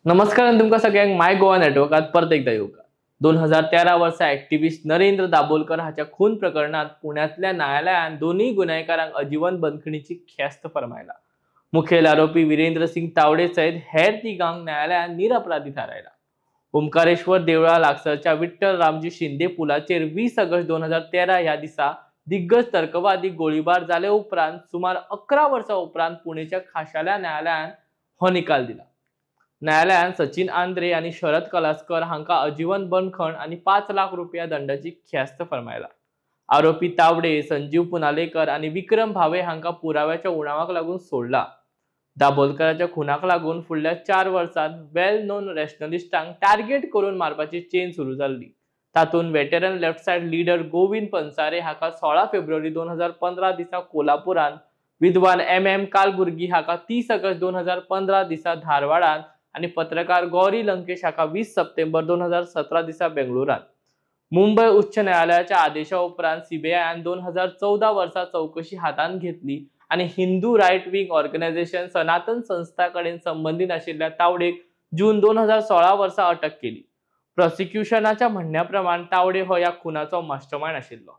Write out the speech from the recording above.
नमस्कार आनी तुमकां सगळ्यांक माय गोवा नेटवर्कात परत एकदा येवकार. 2013 वर्सा ऍक्टिव्हिस्ट नरेंद्र दाभोलकर हाच्या खून प्रकरणात पुण्यांतल्या न्यायालयान दोनूय गुन्यांवकारांक आजीवन बंदखणीची ख्यास्त फर्मायला. मुखेल आरोपी विरेंद्र सिंग तावडे सयत हेर तिगांक न्यायालयान निरपराधी थारायला. ओंकारेश्वर देवळा लागसरच्या विठ्ठल रामजी शिंदे पुलाचेर 20 ऑगस्ट 2013 ह्या दिसा दिग्गज तर्कवादी गोळीबार जाले उपरांत सुमार 11 वर्सां उपरांत पुणेच्या खाशेल्या न्यायालयान हो निकाल दिला. न्यायालयान सचिन आंद्रे आनी शरद कलासकर हांकां आजीवन बंदखण आनी 5 लाख रुपया दंडाची ख्यास्त फर्मायला. आरोपी तावडे, संजीव पुनालेकर आनी विक्रम भावे हांकां पुराव्याच्या उणावाक लागून सोडला. दाभोलकराच्या खुनाक लागून फुडल्या 4 वर्सांत वेल नोन रॅशनलिस्टांक टार्गेट करून मारपाची चेन सुरू जाल्ली. तातूंत veteran left side leader Govind Pansare हाका 16 फेब्रुवारी 2015 दिसा कोल्हापुरांत, विद्वान एम.एम. कालबुर्गी हाका 30 ऑगस्ट 2015 दिसा धारवाडांत आनी पत्रकार गौरी लंकेश हाका 20 सप्टेंबर 2017 दिसा बेंगळुरांत. मुंबय उच्च न्यायालयाच्या आदेशा उपरांत सीबीआयन 2014 वर्सा चवकशी हातांत घेतली आनी Hindu right wing organisation Sanatan Sanstha कडेन संबंदीत आशिल्ल्या तावडेक जून 2016 वर्सा अटक केली. प्रॉसिक्युशनाच्या म्हणण्या प्रमाण तावडे हो ह्या खुनाचो मास्टरमायंड आशिल्लो.